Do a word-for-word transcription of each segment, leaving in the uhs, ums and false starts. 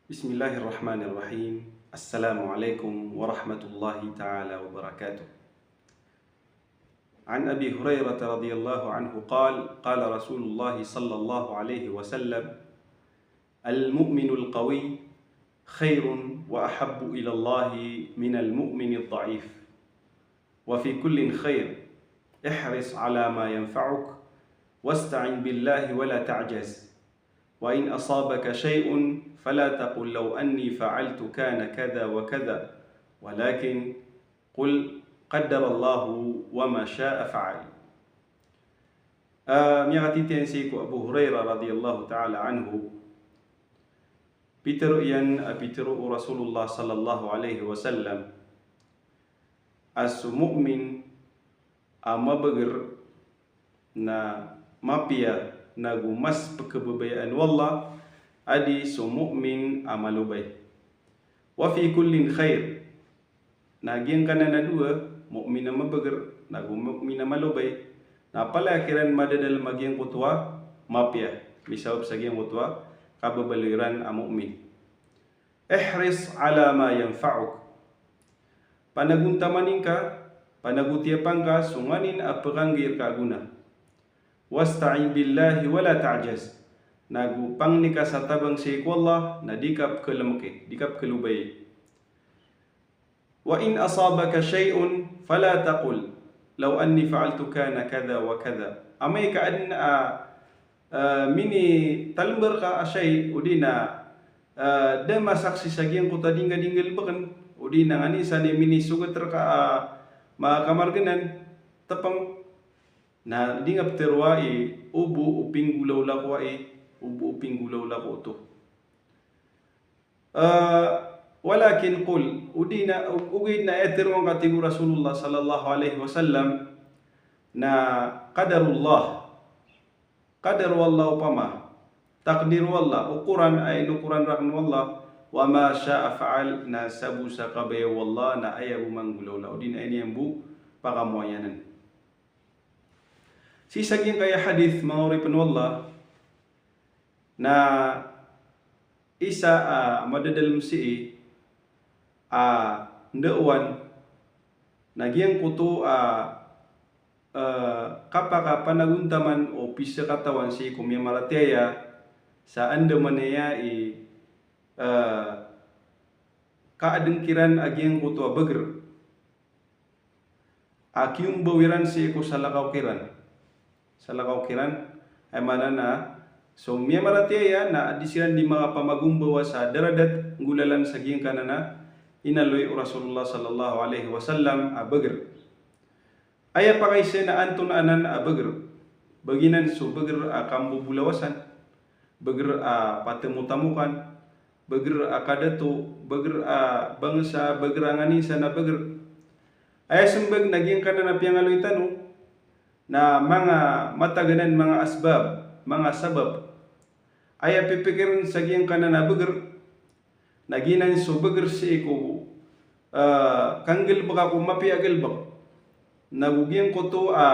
بسم الله الرحمن الرحيم. السلام عليكم ورحمة الله تعالى وبركاته. عن أبي هريرة رضي الله عنه قال: قال رسول الله صلى الله عليه وسلم: المؤمن القوي خير وأحب إلى الله من المؤمن الضعيف، وفي كل خير، احرص على ما ينفعك، واستعن بالله ولا تعجز، وإن أصابك شيء فلا تقل لو أني فعلت كان كذا وكذا، ولكن قل قدر الله وما شاء فعل. Ah, miyakatitiyan sii ko Abu Hurairah radhiyallahu ta'ala anhu, pitharo iyan a pitharo o Rasulullah sallallahu alaihi wasallam, a so mu'min a mabagr na mapiya nago mas pkhababayaan o Allah a di so mu'min a malobay. Wa fi kullin khair. Na giyangkanan a dowa, mu'min a mabagr nago mu'min a malobay, na palaya kiran madadalm a giyangkoto a mapiya, misabap sa giyangkoto a kababaloy iran a mu'min. Ihris ala ma yanfa'uk. Panagontaman ingka, panagotiyapan ka so nganin a pkhanggay rka a gona. Wasta'in billahi wala ta'jaz. Nago pangni ka sa tabang sii ko Allah, na di ka pkhalmki, di ka pkhalobay. Wa in asabaka shay'un fala taqul law anni fa'altu kana kadha wa kadha. Amay ka adn a, ah, minitalmb rka a shay, odi na, ah, da masaksi sa giyangkoto a di ngka di nggalbkn, odi na nganin san i minisogat rka a manga kamargnan, tpng, na di ngka ptharoa i o bo o pinggolawla ko ai, o bo o pinggolawla ko oto. Ah, walakin qul, odi na, ogaid na aya tharoa ngka, tig o Rasulullah sallallahu alaihi wasallam, na qadarullah, qadar o Allah opama, taqdir o Allah, okoran a inokoran rakn o Allah, wa ma sha'a fa'al, na sabo sa kabaya o Allah na aya bo manggolawla, odi na aya niyan bo pakamoayanan. Sii sa giyangkaya hadith, manga oripn o Allah, na isa a madadalm sii a ndaowan na giyangkoto a, eh, kapakapanagontaman o pisakatawan sii ko miyamaratiyaya sa andamanaya i, eh, kaadn kiran a giyangkoto a bagr a kiyombaw iran sii ko salakaw kiran. Salakaw kiran, aya maana na so miyamaratiyaya na di siran di makapamagombawa sa daradat nggolalan sa giyangkanan a inaloy o Rasulullah sallallahu alaihi wasallam a bagr. Aya pakaiza na antonaa anan a bagr. Baginan so bagr a kambobolawasan, bagr a patamotamokan, bagr a kadato, bagr a bangsa, bagr a nganin san a bagr. Aya smbag na giyangkanan a piyangaloy tano na manga matag anan, manga asbab, manga sabap. Aya pipikirn sa giyangkanan a bagr na giyanan so bagr sii ko, ah, kanggalbka ko mapiya a galbk. Nago giyangkoto a,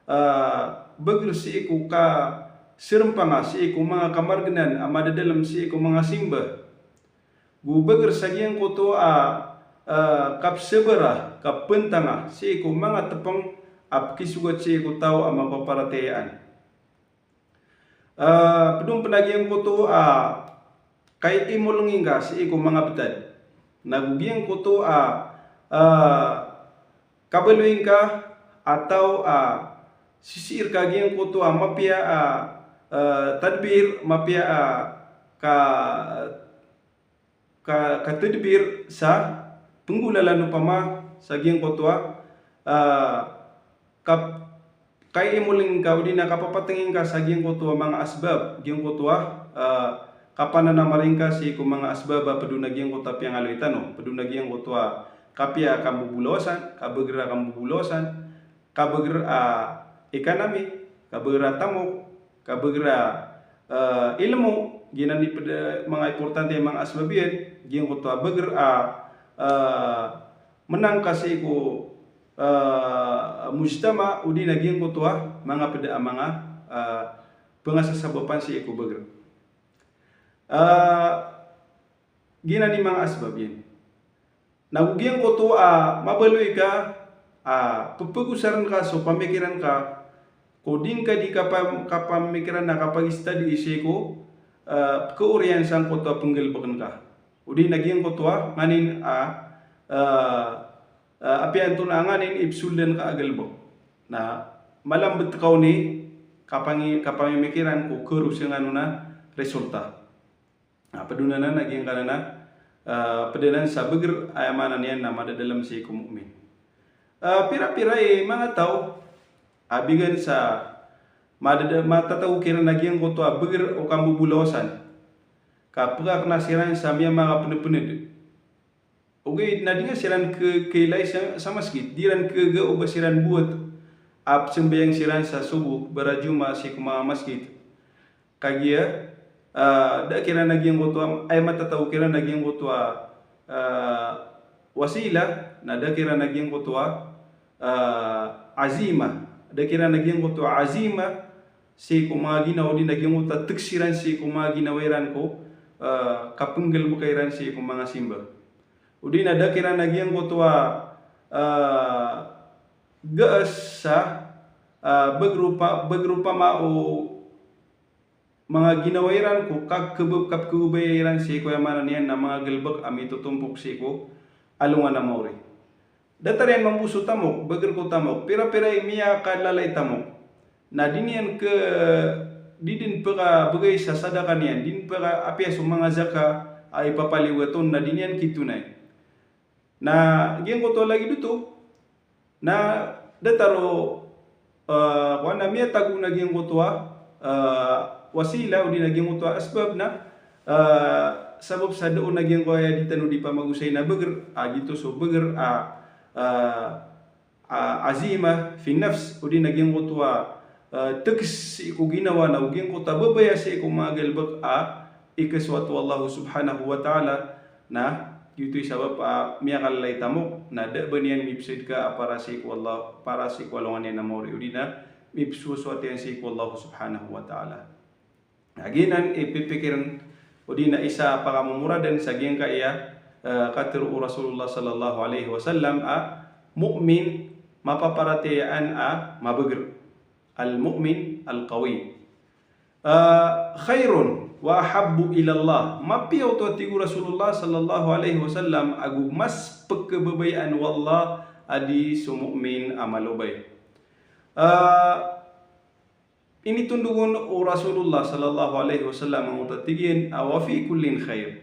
ah, bagr sii ko kasrmpanga sii ko manga kamargnan a madadalm sii ko manga simba. Go bagr sa giyangkoto a, ah, kapsabara, kapntanga sii ko manga tpng a pkisogat sii ko taw a mapaparatiyayaan. Ah, pd on pn a giyangkoto a kaimolng ingka sii ko manga btad. Nago giyangkoto a, ah, kabaloy ingka a taw a sisii rka giyangkoto a mapiya a, ah, tadbir, mapiya a ka ka, katadbir sa pnggolalan opama sa giyangkoto a, ah, kap-, kaimolng ingka odi na kapapatng ingka sa giyangkoto a manga asbab, giyangkoto a, ah, kapananamar ingka sii ko manga asbab a pd on a giyangkoto a piyangaloy tano, pd on a giyangkoto a kapiya a kambobolawasan, kabagr a kambobolawasan, kabagr a economy, kabagr a tamok, kabagr a, eh, ilmo, giyanan i pd a manga importante a manga asbab iyan, giyangkoto a bagr a, eh, mnang ka sii ko, eh, mujtama, odi na giyangkoto a manga pd a manga, eh, pngasasabapan sii ko bagr. Eh, Giyanan i manga asbab iyan. Na go giyangkoto a mabaloy ka a pepegosaren ka so pamikiran ka, ko di ngka di kapa-, kapamikiran na kapag-study sii ko, eh, keoriyan sangkoto a penggalebeken ka. O di na giyangkoto a nganin a, eh, eh, apiya antonaa nganin i pesoldan ka a galebek. Na malambet ka on i kapangi-, kapamimikiran ko kerosengan on a resulta. Na ped on anan a giyangkanan a, eh, ped anan sa beger, aya maana niyan na madadalem sii ko mu'min. Eh, pira-pira i manga taw a bigan sa madada-, matatago kiran a giyangkoto a beger o kambobolawasan. Ka pekakena siran sa miyamakapenepened. Ogaid na di nga siran ke-, keilay sa, sa masgit, di ran kegaga o ba siran bowat a pesambayang siran sa sobo, barajuma sii ko manga masgit. Kagiya, ah, da kiran a giyangkoto a, aya matatago kiran a giyangkoto a, ah, wasila, na da kiran a giyangkoto a, ah, azima. Da kiran a giyangkoto a azima sii ko manga ginawa, o di na giyangkoto a tekes iran sii ko manga ginawa iran ko, ah, kapenggalebeka iran sii ko manga simba. O di na da kiran a giyangkoto a, ah, gaas sa, ah, beger opa-, beger opama o manga ginawa iran ko kag-, kebe-, kapekebebaya iran sii ko aya maana niyan na manga galebek a mitotompok sii ko alongan a maori. Datar iyan mambo so tamok, beger ko tamok, pira-pira i miyakalalay tamok. Na di niyan ke-, di den pekabegay sa sadaka niyan, di den peka-, apiya so manga zaka a ipapaliyogat on, na di niyan kitonay. Na giyangkoto a lagid oto, na datar o, eh, kowan a miyatago on a giyangkoto a, eh, wasila, o di na giyangkoto a asbab na, eh, sabap sa da on a giyangkoto a aya di tano di pamagosay na beger, a giyoto so beger a, eh, a, azima fi nafs, o di na giyangkoto a, eh, tekes sii ko ginawa na o giyangkoto a babaya sii ko manga galebek a ikasoat o Allah subhanahu wa ta'ala, na giyoto i sabap a miyakalalay tamok, na da ba niyan mipesed ka a para sii ko Allah, para sii ko alongan iyan a maori, o di na mipsosoat iyan sii ko Allah subhanahu wa ta'ala. Na giyanan i pipikiren, o di na isa a pakamomoradan sa giyangkaya, eh, katero o Rasulullah sallallahu alaihi wasallam a mu'min mapaparatiyayaan a mabeger. Al-mu'min al-qawi. Eh, khairun wa ahabbu ila Allah. Mapiya oto a tig o Rasulullah sallallahu alaihi wasallam ago mas pekebabayaan o Allah a di so mu'min a malobay. Eh, Initondog on o Rasulullah sallallahu alaihi wasallam angkoto a tig iyan a, "Wa fi kullin khair."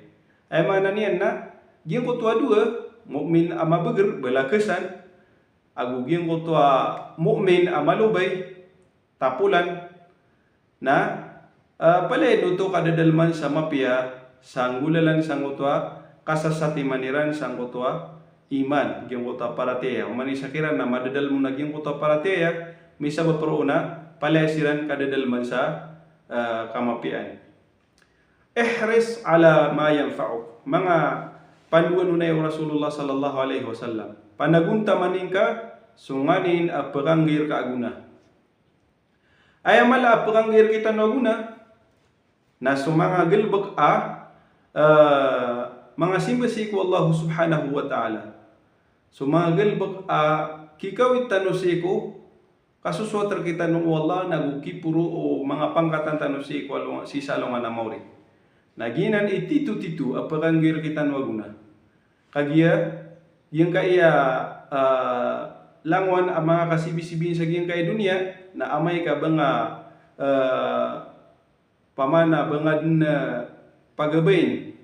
Aya maana niyan na giyangkoto a dowa, mu'min a mabeger, balakesan, ago giyangkoto a mu'min a malobay, tapolan, na, ah, palaya den oto kadadalman sa mapiya, sa nggolalan sangkoto a kasasatiman iran sangkoto a iman, giyangkoto a paratiyaya. Oman i sakiran na madadalem on a giyangkoto a paratiyaya, misabap roo na palaya siran kadadalman sa, eh, kamapiyaan. Ihris ala ma yanfa'uk. Manga pandoan on, hay o Rasulullah sallallahu alaihi wasallam. Panagontaman ingka so nganin a pekanggair ka a gona. Aya mala a pekanggair kitano a gona, na so manga galebek a, eh, manga simba sii ko Allah subhanahu wa ta'ala. So manga galebek a kikawit tano sii ko kasosoat rekitano o Allah, na go kiporo o manga pangkatan tano sii ko along-, sii sa alongan a maori. Na giyanan i titotito a pekanggair kitano a gona. Kagiya, giyangkaya, ah, langowan a manga kasibisibiyen sa giyangkaya doniya, na amay ka ba nga, ah, pamana ba nga den, ah, pagabayn,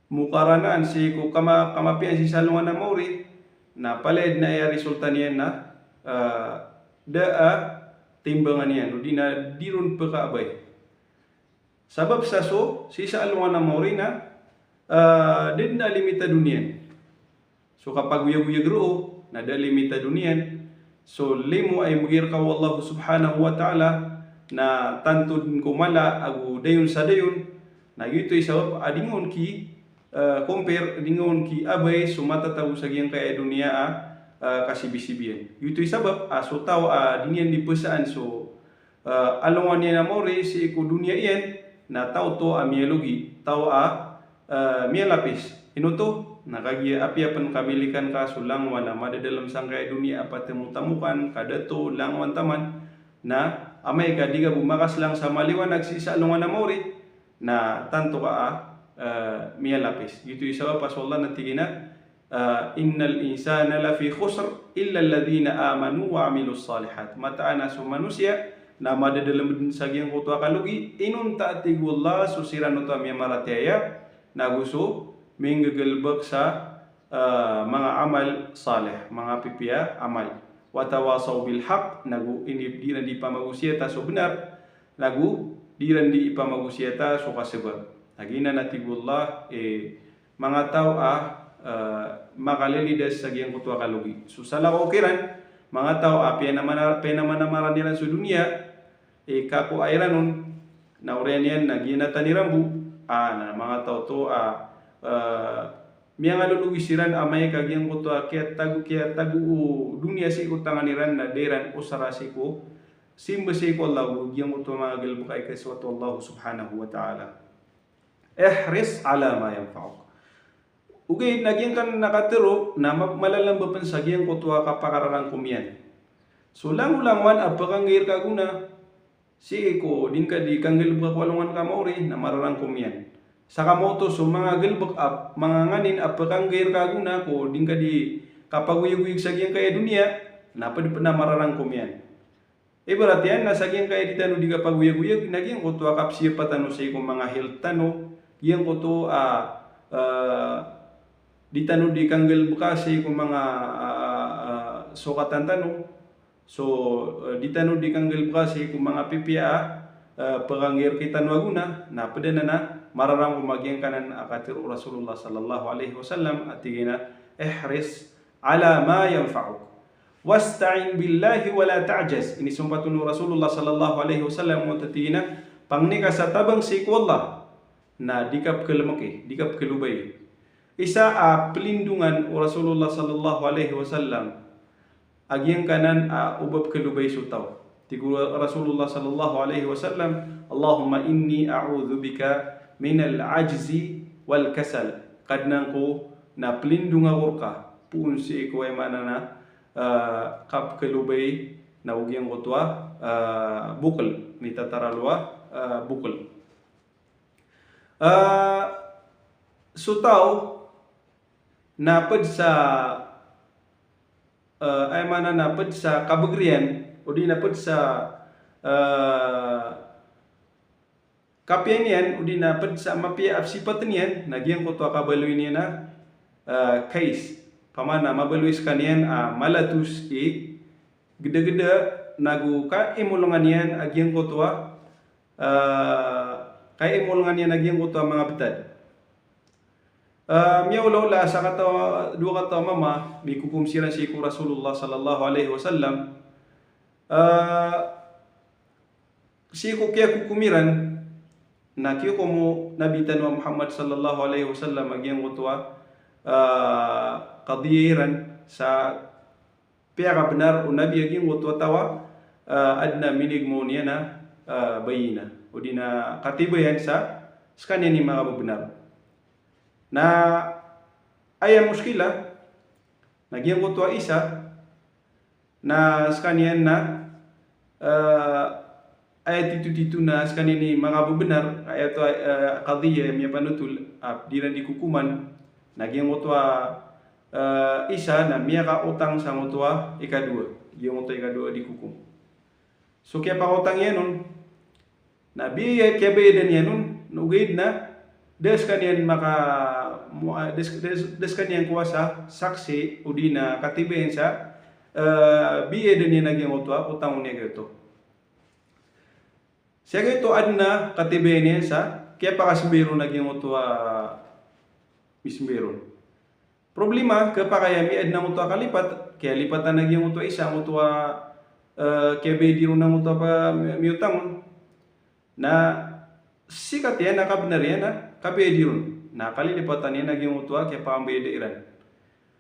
mukaranaan sii ko kama-, kamapiyaan sii sa alongan a maori, na palaya den aya resulta niyan na, ah, da a timbangan iyan, o di na di ron pekaabay. Sabap sa so, sii sa alongan a maori na, ah, da den a limitado niyan. So kapagoyagoyag roo, na da limitado niyan. So limo a imegay reka o Allah subhanahu wa ta'ala, na tanto den ko mala ago dayon sa dayon. Na giyoto i sabap a di nga on ki, ah, compare, di nga on kiabay so matatago sa giyangkaya doniya a, ah, kasibisibiyen. Giyoto i sabap a so taw a di niyan di pesaan so ah, alongan iyan a maori sii ko doniya iyan, na taw oto a miyalogi, taw a, eh, miyalapis. Ino oto? Na kagiya apiya pn kamilikan ka so langowan a madadalm sangkaya doniya a patemotamokan, kadato, langowan taman. Na amay ka di ka bo makaslang sa maliwanag sii sa alongan a maori, na tanto ka a, eh, miyalapis. Giyoto i sabap a so Allah na tig iyan a, eh, "Innal insana lafi khusr, illa alladhina amanu wa amilus salihat." Mataan a so manosiya na madadalm dn sa giyangkoto a kalogi, inonta, tig o Allah, so siran oto a miyamaratiyaya, nago so minggagalbk sa, eh, manga amal salih, manga pipiya a amal. Wa tawasaw bil haqq, nago ini, di iran di pamagosiyata so bnar, nago di iran di ipamagosiyata so kasbr. Lagid anan, tig o Allah, eh, manga taw a, eh, makalilidas sa giyangkoto a kalogi. So salakaw kiran, manga taw a piyanamana-, piyanamanamaran iran so doniya, eh, kakowa iran on, na oriyan iyan na giyanatan iran bo, ah, na manga taw oto a, eh, miyangalologi siran amay ka giyangkoto a kiyatago, kiyatago o doniya sii ko tangan iran, na da iran osara sii ko simba sii ko Allah, go giyangkoto a manga galbk a ikasoat o Allah subhanahu wa ta'ala. Ihris ala ma yanfa'uk. Ogaid na giyangkanan a katharo na ma-, malalamba pn sa giyangkoto a kapakararangkom iyan. So langolangowan a pkanggair ka gona sii ko di ngka di kanggalbka ko alongan ka maori na mararangkom iyan. Sa kamoto so manga galbk a, manga nganin a pkanggair ka gona ko di ngka di kapagoyagoyag sa giyangkaya doniya, na pd pn a mararangkom iyan. Ibarat iyan na sa giyangkaya di tano di kapagoyagoyag, na giyangkoto a kapsiyapa tano sii ko manga health tano, giyangkoto a, ah, di tano di kanggalbka sii ko manga, ah, ah, sokatan tano. So, eh, di tano di kanggalbka sii ko manga pipiya a, eh, pkanggair kitano a gona, na pd anan a mararangkom a giyangkanan a katharo o Rasulullah sallallahu alaihi wasallam a tig iyan a, "Ihris ala ma yanfa'uk. Wasta'in billahi wa la ta'jaz." Inisompat on o Rasulullah sallallahu alaihi wasallam a tig iyan a, pangni ka sa tabang sii ko Allah, na di ka pkhalmki, di ka pkhalobay. Isa a plindongan o Rasulullah sallallahu alaihi wasallam a giyangkanan a o ba pkhalobay so taw. Tig o Rasulullah sallallahu alaihi wasallam, "Allahumma inni a'udhu bika minal ajzi wal kasal." Kadnan ko, na plindong ako rka poon sii ko, aya maana na, ah, kapkhalobay nago giyangkoto a, ah, bokl, mitataralo a, ah, bokl. Ah, so taw na pd sa, ah, aya maana na pd sa kabagr iyan, odi na pd sa, ah, kapiya niyan, odi na pd sa mapiya a psipatn iyan, na giyangkoto a kabaloy niyan a, ah, kais. Pman a mabaloy skaniyan a malatos i gdagda nago kaimolngan iyan a giyangkoto a, ah, kaimolngan iyan a giyangkoto a manga btad. Ah, miyaolaola a sakataw, dowa kataw a mama, mikokom siran sii ko Rasulullah sallallahu alaihi wasallam. Ah, sii ko kiyakokom iran, na kiyakokom o Nabi tano a Muhammad sallallahu alaihi wasallam a giyangkoto a, ah, qadiya iran sa piyakabnar o Nabi a giyangkoto a taw a, ah, adn a minigmo niyan a, ah, bayyinah. Odi na katibayan sa skaniyan i makabnar. Na aya muskila, na giyangkoto a isa, na skaniyan na, eh, aya titotito na skaniyan i makabnar, aya oto, eh, qadiya a miyapanotol, a pd iran di kokoman, na giyangkoto a, eh, isa na miyakaotang sangkoto a ikadowa, giyangkoto a ikadowa di kokom. So kiyapakaotang iyan on, na bi-, kiyabayadan iyan on, na ogaid na da skaniyan maka-, mo-, ah, da sk-, da sk-, da skaniyan kowasa saksi, odi na katibayan sa, eh, bayadan iyan a giyangkoto a otang on iyan giyoto. Sii giyoto adn a katibayan iyan sa kiyapakasmbay ron a giyangkoto a mismbay ron. Problema, khapakay a miyada angkoto a kalipat, kiyalipatan a giyangkoto a isa, angkoto a, eh, kiyabayadi ron angkoto a pa-, mi-, miyotang on. Na sikat iyan a kabnar iyan a kabayadi ron. Na kalilipatan iyan a giyangkoto a kiyapakambayada iran.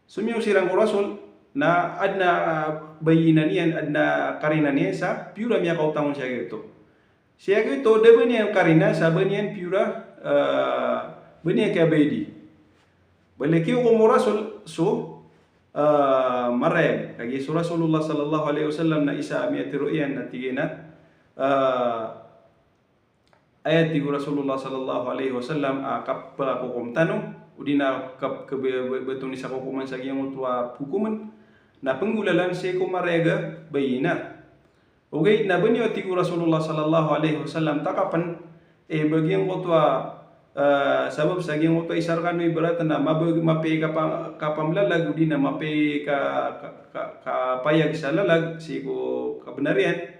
So miyaosay siran ko Rasul, na adn a, ah, bayyinah niyan, adn a karina niyan sa piyora miyakaotang on sii giyoto. Sii giyoto, da ba niyan karina sa ba niyan piyora, eh, Ba niyan kiyabayadi. Bali kiyokom o Rasul so, ah, marayag. Kagiya so Rasulullah sallallahu alaihi wasallam na isa a miyatharo iyan na tig iyan a, ah, aya tig o Rasulullah sallallahu alaihi wasallam a kapakakokom tano, odi na kap-, kab-, ba-, ba-, ba toni sa kokoman sa giyangkoto a kokoman, na penggolalan sii ko marayag a bayyinah. Ogaid na ba niyo tig o Rasulullah sallallahu alaihi wasallam takapn, eh, ba giyangkoto a, eh, sabap sa giyangkoto a isa rkano ibarat na mabag-, mapiya i kapa-, kapamlalag, odi na mapiya i ka-, ka-, ka-, kapayag sa lalag sii ko kabnar iyan.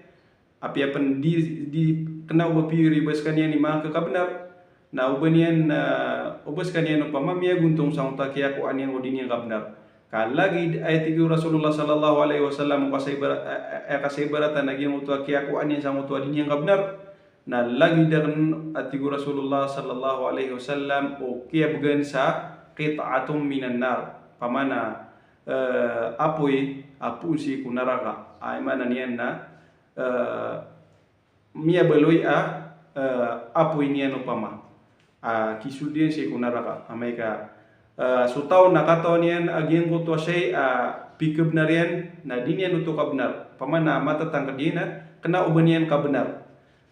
Apiya pn di, di kna o ba pure i ba skaniyan i manga kakabnar, na o ba niyan, ah, o ba skaniyan opama miyagontong sangkoto a kiyakowa niyan ko di niyan kabnar. Ka lagid a aya tig o Rasulullah sallallahu alaihi wasallam, o kasaibar-, a, a, a kasaibaratan a giyangkoto a kiyakowa niyan sangkoto a di niyan kabnar, na lagid akn a tig o Rasulullah sallallahu alaihi wasallam o kiyabgan sa qit'atun minan nar. Pamana, eh, apoy a poon sii ko naraka. Aya maana niyan na, eh, miyabaloy a, eh, apoy niyan opama a kisold iyan sii ko naraka. Amay ka, eh, so taw na katawan iyan a giyangkoto a shay a pikabnar iyan na di niyan oto kabnar. Pamana matatangkd iyan a kna o ba niyan kabnar.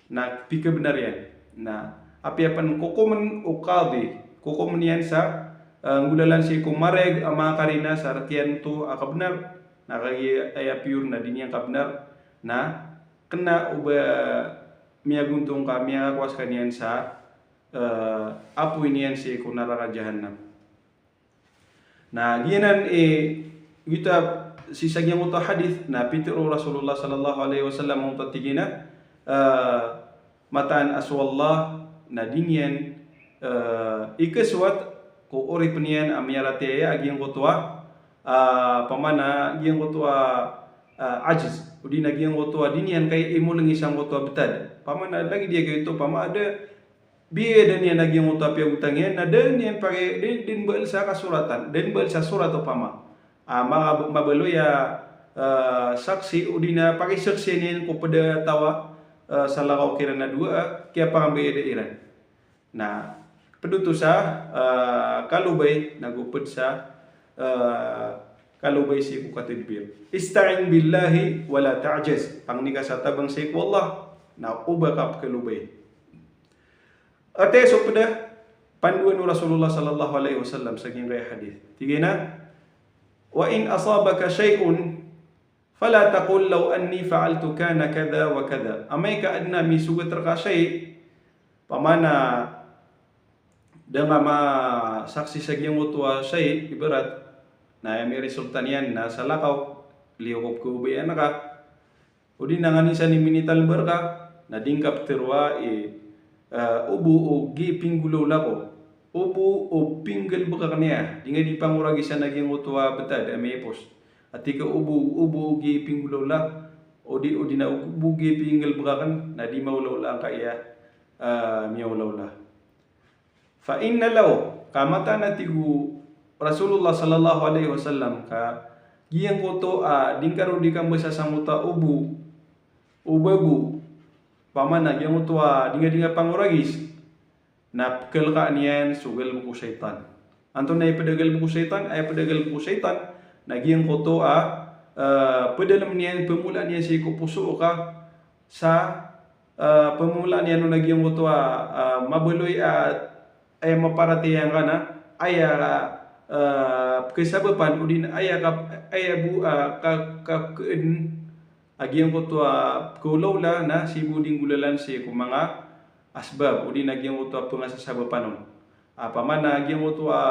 Na pikabnar iyan. Na apiya pn kokomn o qadi, kokomn iyan sa, eh, nggolalan sii ko marayag a manga karina sa rk iyan oto a kabnar. Na kagiya aya pure na di niyan kabnar. Na kna o ba miyagontong ka, miyakakowa skaniyan sa, eh, apoy niyan sii ko naraka jahannam. Na giyanan i, giyoto a sii sa giyangkoto a hadith, na pitharo o Rasulullah sallallahu alaihi wasallam angkoto a tig iyan a, eh, mataan a so Allah na di niyan, eh, ikasowat ko oripn iyan a miyaratiyaya a giyangkoto a, ah, pamana giyangkoto a, ah, ajz. Odi na giyangkoto a di niyan kay imolngi sangkoto a btad. Pamana lagid iyan giyoto, pamana da biyayada niyan a giyangkoto a piyagotang iyan, na da niyan pagay, da, da niyan baal sa kasoratan, da niyan baal sa sorat opama. Ah, manga, mabaloy a, ah, saksi, odi na pakisaksian iyan ko pd a taw a, ah, salakaw kiran a dowa, ah, kiyapangambayada iran. Na pd oto sa, ah, kalobay, nago pd sa, ah, kalobay sii ko katadbir. Ista'in billahi wa la ta'jaz. Pangni ka sa tabang sii ko Allah, na oba ka pkalobay. Ati so pd a pandoan o Rasulullah sallallahu alaihi wasallam sa giyangkaya hadith. Tig iyan a, "Wa in asabaka shay'un, fala taqul law anni fa'altu kana kadha wa kadha." Amay ka adn a misogat rka a shay, pamana da nga masaksi sa giyangkoto a shay, ibarat, na aya miresulta niyan na salakaw, liyo ko pkaobayaan ka. Odi na nganin san i minitalb rka, na di ngka ptharoa i, eh, obo o gii pinggolawla ko. Obo o pinggalbk akn aya. Di nga di pangoragisan a giyangkoto a btad a miyaipos. Ati ka obo, obo o gii pinggolawla. Odi, odi na obo o gii pinggalbk akn, na di maolawla angkaya, eh, miyaolawla. Fa inna law, ka mataan a tig o Rasulullah sallallahu alaihi wasallam ka giyangkoto a di ngka ron di kambasa sangkoto a obo o babo, pamana giyangkoto a di nga, di nga pangoragis, na pkalkaan iyan so galbk o shaytan. Antonaa i pd a galbk o shaytan? Aya pd a galbk o shaytan na giyangkoto a, eh, pdalmn iyan, pmolaan iyan sii ko poso ka sa, ah, pmolaan iyan on a giyangkoto a, ah, mabaloy a, aya maparatiyaya ngka na aya, ah, pkhasabapan odi na aya ka, aya bo, ah, ka, ka, kaadn a giyangkoto a pkhaolawla na sii bo di nggolalan sii ko manga asbab odi na giyangkoto a pngasasabapan on. Ah, pamana giyangkoto a,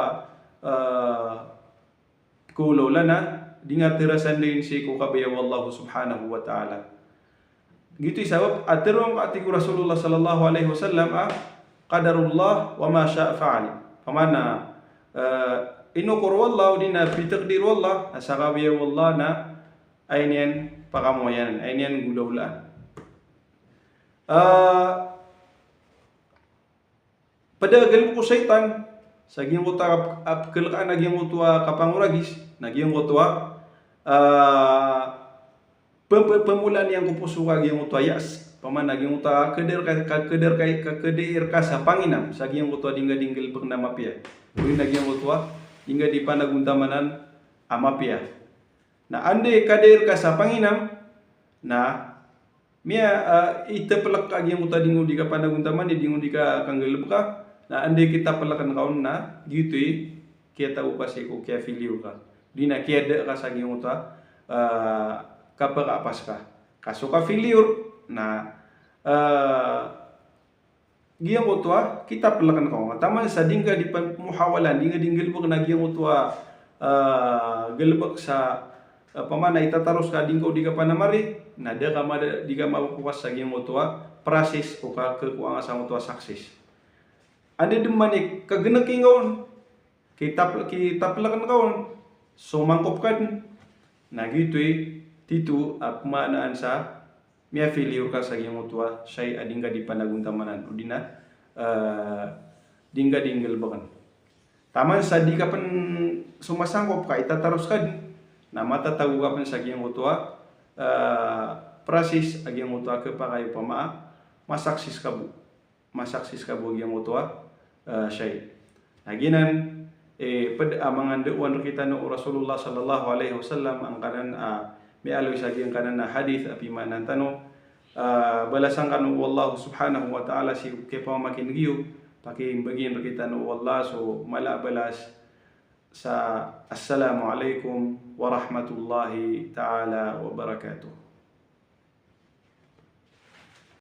ah, pkhaolawla na di nga tarasan dn sii ko kabaya o Allah subhanahu wa ta'ala. Giyoto i sabap a tharoon ka, tig o Rasulullah sallallahu alaihi wasallam a, "Qadarullah wa ma sha'a fa'al." Pamana, eh, inokor o Allah, odi na pitakdir o Allah, na sa kabaya o Allah na aya niyan pakamoyan, aya niyan golawlaan. Eh, Pd a galbk o shaytan sa giyangkoto a, a pkhalkaan a giyangkoto a kapangoragis, na giyangkoto a, ah, pem-, pem-, pemolaan iyan ko poso ka giyangkoto a ya'as. Opama na giyangkoto a keder ka, ka, keder ka, ka, keder ka sa panginam sa giyangkoto a di ngka di nggalebek na mapiya. Odi na giyangkoto a di ngka di panagontamanan a mapiya. Na anda i keder ka sa panginam, na miya, ah, itaplek a giyangkoto a di ngka di kapanagontaman, di ngka di ka, kanggalebek a, na anda i kitapleken ka on na giyoto i kiyatago ka sii ko kiya-failure ka. Odi na kiyada ka sa giyangkoto a, ah, kapakapas ka. Ka so ka-failure na, ah, giyangkoto a kitapleken ka on. Taman sa di ngka di pan-, muhawalan, di ngka di nggalebek na giyangkoto a, ah, galebek sa, ah, opama na itataros ka di ngka o di ka panamari, na da ka mada, di ka mapokas sa giyangkoto a process o ka, kakowa nga sangkoto a success. Anda den man i kagenek ingka on, kitap-, kitapleken ka on, so mangkop ka den, na giyoto i tito a pemaanaan sa miya-failure ka sa giyangkoto a shay a di ngka di panagontamanan, odi na, eh, di ngka di nggalebeken. Taman sa di ka pen so masangkop ka itataros ka den, na matatago ka pen sa giyangkoto a, eh, process a giyangkoto a kepakay opama a ma-success ka bo. Ma-success ka bo giyangkoto a, eh, shay. Na giyanan, eh, ped a mangandao rekitano o Rasulullah sallallahu alaihi wasallam angkanan a miyaaloy sa giyangkanan a hadith a pimaanaan tano, eh, balasan kano o Allah subhanahu wa ta'ala sii ko kiyapamamakineg iyo, pakimbegin rekitano o Allah so mala a balas sa assalamu alaikum warahmatullahi ta'ala wabarakatuh.